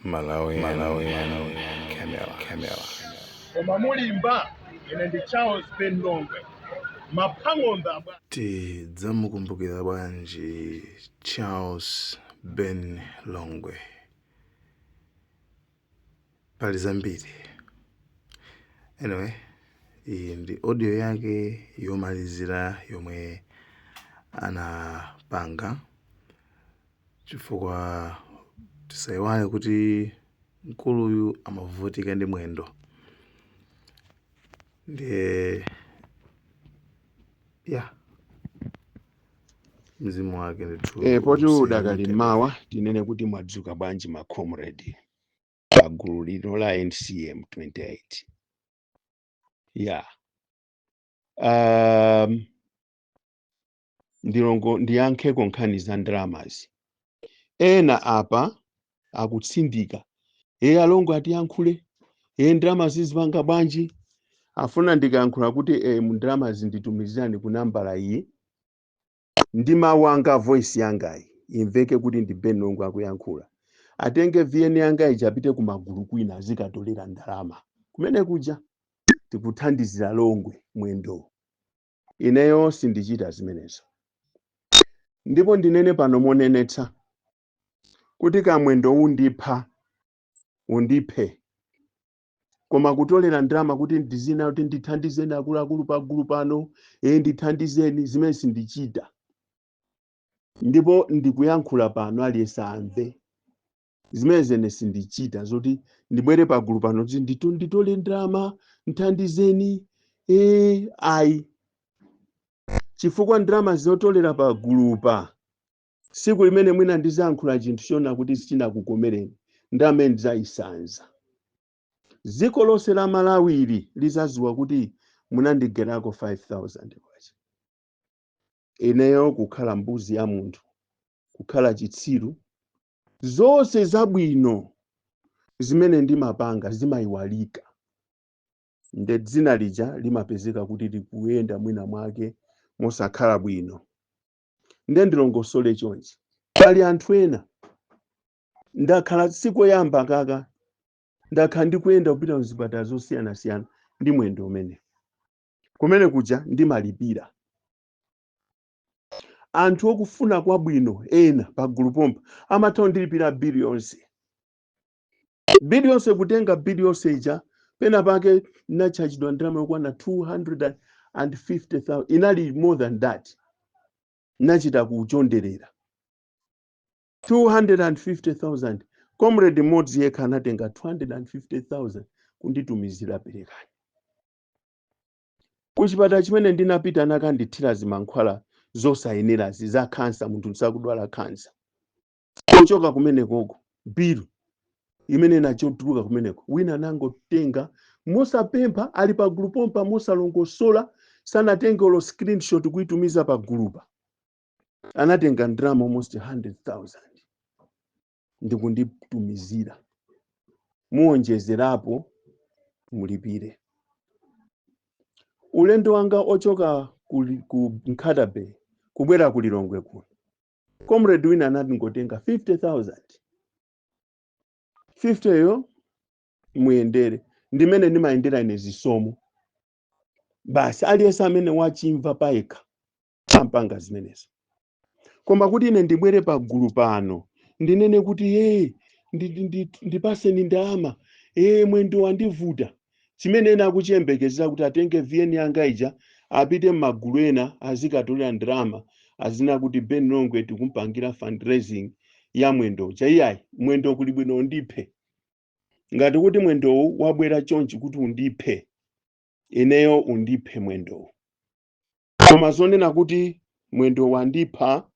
Malawi, Malawi, Camera, Camera. Koma mulimba, ine ndi Charles Ben Longwe, maphang'ombe abwa. Tidzamukumbukira bwanji Charles Ben Longwe? Pali zambiri. Anyway, iyi ndi audio yake yomalizira yomwe anapanga, chifukwa tisayiwale kuti mkuluyu amavutika ndi mwendo. Ndiye ya mzimu wake ndithu Poti uuse udakali mtendere. Mawa tinene kuti mwadzuka bwanji ma comrade pa gulu lino la NCM 28 ya ndilongo ndiyankheko nkhani za ndalamazi. Ena apa akutsindika, "E, alongo atiyankhule, e, ndalama zizipanga bwanji?" Afuna ndikayankhula kuti e, ndalamazi nditumizirani ku nambala iyi ndi mawu anga, voice yangayi imveke kuti ndi Ben Longwe akuyankhula, atenge VN yanga ija apite ku magulu kwina azikatolera ndalama kumene kuja, tikuthandizira Longwe mwendo. Ineyo sindichita zimenezo, ndipo ndinene pano monenetsa kuti kamwendo undipha undiphe, koma kutolera ndalama kuti ndizina kuti ndithandizeni akuluakulu pa gulu pano, e, ndithandizeni, zimene sindichita. Ndipo ndikuyankhula pano aliyense amve, zimene zene sindichita, zoti ndibwere pagulu pano kuti nditole ndalama, nthandizeni, e, ayi, chifukwa ndalama zotolera pagulupa, siku limene mwina ndizayankhula chinthu chona kuti sichinakukomereni, ndamene ndidzayisanza, dziko lonse la Malawiri lizadziwa kuti munandigerako 5000 kwacha. Ineyo kukhala mbuzi ya munthu, kukhala chitsiru, zonse zabwino zimene ndimapanga zimayiwalika, nde dzina lija limapezeka kuti likuyenda mwina mwake mosakhala bwino. Nde ndilongosole chonchi: pali anthu ena, ndakhala sikoyamba kaka, ndakhala ndikuyenda kupita mzipatala zosiyanasiyana ndi mwendo umene kumene kuja ndimalipira. Anthu okufuna kwabwino ena pagulu pompa amatha kundilipira bili yonse, bili yonse, kutenga bili yonse ija. Pena pake nachajidwa ndalama yokwana 250,000, inali more than that, nachita kuchonderera 250,000. Comrade mmodzi yekha anatenga 250,000 kunditumizira, "Perekani." Kuchipatala chimene ndinapita anakandithira zimankhwala zosayenerazi za khansa, munthu ndisakudwala khansa. Kuchoka kumenekoko, bilu imene inachotuluka kumeneko, wina anangotenga mosapempha, ali pa gulu pompa, mosalongosola, sanatenge olo screenshot kuitumiza pa gulupa, anatenga ndalama almost 100,000 ndikunditumizira, "Muwonjezerapo mulipire." Ulendo wanga ochoka ku Nkhata Bay kubwera ku Lilongwe kuno, comrade wina anati ngotenga 50,000, 50 yo muyendere. Ndimene ndimayendera ine zisomo basi. Aliyense amene wachimva payekha ampanga zimenezo. Koma kuti ine ndibwere pagulu pano ndinene kuti, "Ye, ndipaseni ndalama, e, mwendo wandivuta," chimene ena akuchiyembekezera kuti atenge VN yanga ija apite m'magulu ena azikatolera ndalama, azina kuti Ben Longwe tikumpangira fundraising ya mwendo uja, iyayi. Mwendo kuli bwino undiphe. Ngati kuti mwendowu wabwera chonchi kuti undiphe ineyo, undiphe mwendowu. Koma zonena kuti mwendo wandipha,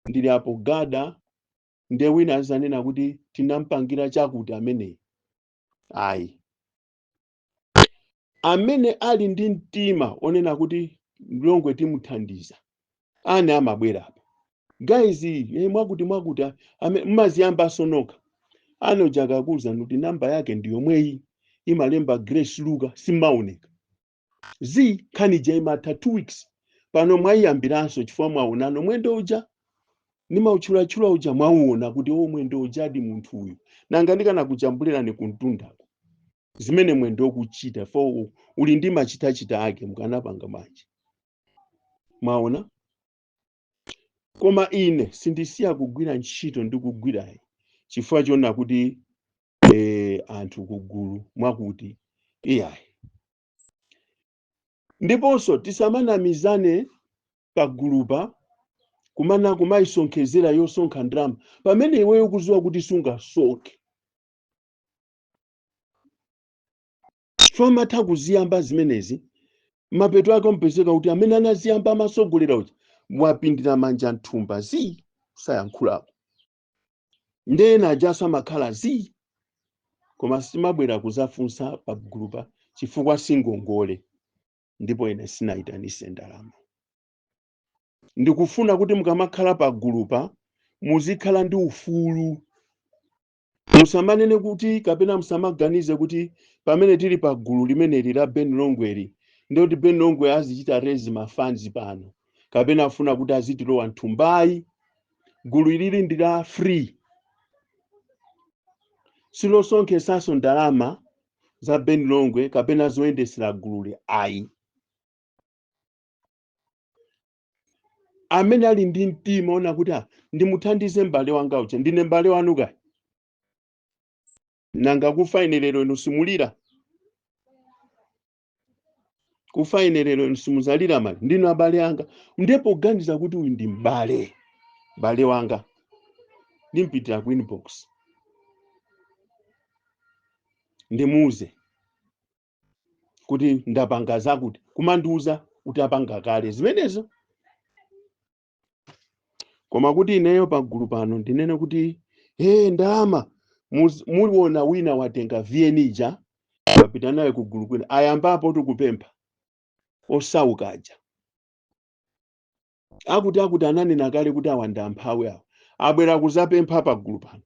ndili apo gada, ndiye wina azanena kuti tinampangira chakuti ameneyi, ayi. Amene ali ndi mtima onena kuti Longwe timuthandiza, ane amabwera apa, "Guys, mwakuti mwakuti," mmaziyambanso nokha. Ane uja akakuwuzani kuti namba yake ndi yomweyi, imalemba Grace Luka, simaoneka zi nkhani ija imatha 2 weeks. Pano mwayiyambiranso chifukwa mwaonano mwendo uja. Ndimautchulatchula uja mwauona kuti o mwendo ujadi munthu uyu. Nanga ndikanakujambulirani kumtundako zimene mwendo ukuchita fo uli ndi machitachita ake, mukanapanga bwanji? Mwaona? Koma ine sindisiya kugwira ntchito ndi kugwirayi chifukwa chona kuti anthu kugulu mwakuti iyayi. Ndiponso tisamanamizane pagulupa kumana kumayisonkhezera yosonkha ndalama pamene iweyo ukudziwa kuti sungasonkhe. Chifukwa amatha kuziyamba zimenezi, mapeto ake umpezeka kuti amene anaziyamba amasogolera uja wapindira manja mthumba zii, sayankhulako, nde ena ajaso amakhala zii. Koma simabwera kuzafunsa pagulupa chifukwa singongole, ndipo ine sinayitanise ndalama. Ndikufuna kuti mukamakhala pagulupa muzikhala ndi ufulu. Musamanene kuti kapena musamaganize kuti pamene tili pa gulu limeneli la Ben Longweli ndikuti Ben Longwe azichita raise ma funds pano kapena afuna kuti azitilowa mthumbayi. Gulu ilili ndi la free, silosonkhesanso ndalama za Ben Longwe kapena zoyendesera gululi ayi. Amene ali ndi mtima ona kuti ndimuthandize m'bale wanga uja, ndine m'bale wanu kaya, nanga kufa ine lero inu simulira? Kufa ine lero inu simuzalira mali? Ndinu abale anga. Ndiye poganiza kuti uyu ndi m'bale wanga, ndimpitira ku inbox ndimuuze kuti ndapanga zakuti, kumandiuza kuti apanga kale zimenezo. Koma kuti ineyo pagulu pano ndinene kuti he ndalama, muliona wina watenga VN ija wapita nayo kugulu kwina, ayambapo tikupempha osauka aja akuti ananena kale kuti awa ndi amphawi, awa abwera kuzapempha pagulu pano,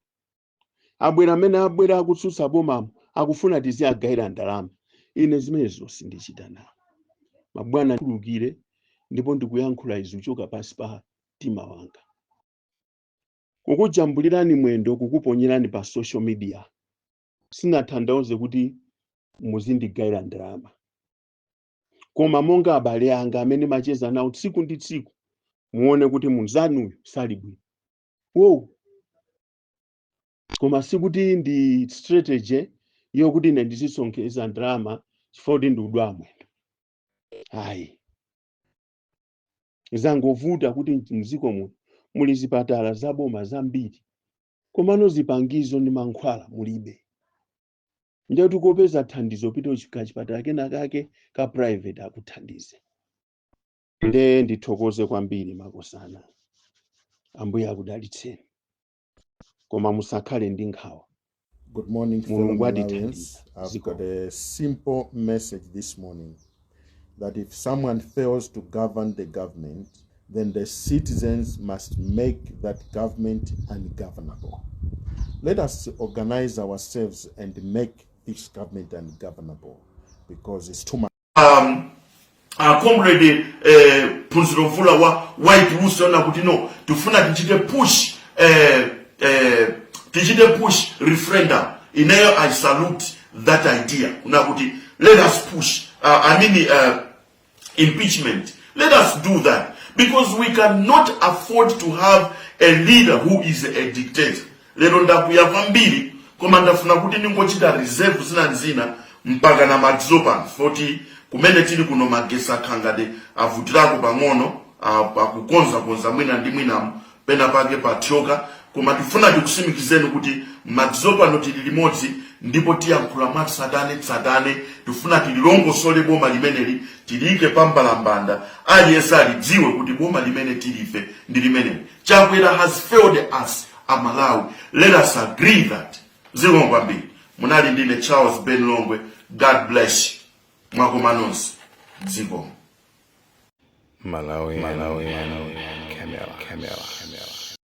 abwera amene abwera akutsutsa bomamo akufuna tiziagayira ndalama. Ine zimenezo sindichita nawo mabwana, khululukire, ndipo ndikuyankhula izi kuchoka pansi pa mtima wanga. Kukujambulirani mwendo kukuponyerani pa social media sinatanthauze kuti muzindigayira ndalama, koma monga abale anga amene macheza nawo tsiku ndi tsiku, muone kuti munzanuyu sali bwino wow. Koma sikuti ndi strategy yokuti ine ndizisonkheza ndalama chifukwa kuti ndikudwala mwendo ayi. Zangovuta kuti mdziko muno muli zipatala zaboma zambiri, komano zipangizo ndi mankhwala mulibe. Ndiye tikopeza thandizo pita kachipatala kena kake ka private akuthandize. Nde ndithokoze kwambiri makosana, Ambuye akudalitseni, koma musakhale ndi nkhawa. Good morning, fellow Mulungu Malawians. atithandiza. I've Ziko. got a simple message this morning that if someone fails to govern the government, then the citizens must make that government ungovernable. Let us organize ourselves and make this government ungovernable because it's too much. Comrade Phunziro Mvula wa White ona kuti no, tifuna tichite push tichite push referendum. Ineyo I salute that idea kuna kuti let us push I mean impeachment. Let us do that because we cannot afford to have a leader who is a dictator. Lero ndakwiya kwambiri, koma ndafuna kuti ningochita reserve zina zina mpaka na madzulo pano, foti kumene tili kuno magesi akhangade avutirako pang'ono, akukonzakonza mwina ndi mwinamo pena pake pathyoka. Koma tifuna tikusimikizeni kuti madzulo pano tili limodzi ndipo tiyankhula mwatsatane tsatane. Tifuna tililongosole boma limeneli, tiliyike pambalambanda, aliyense alidziwe kuti boma limene tilife ndi limeneli. Chakwera has failed us Amalawi, let us agree that. Zikomo kwambiri. Munali ndine Charles Ben Longwe. God bless you. Mwakoma nonse, zikomo. Malawi, Malawi, Camera, Camera, Camera.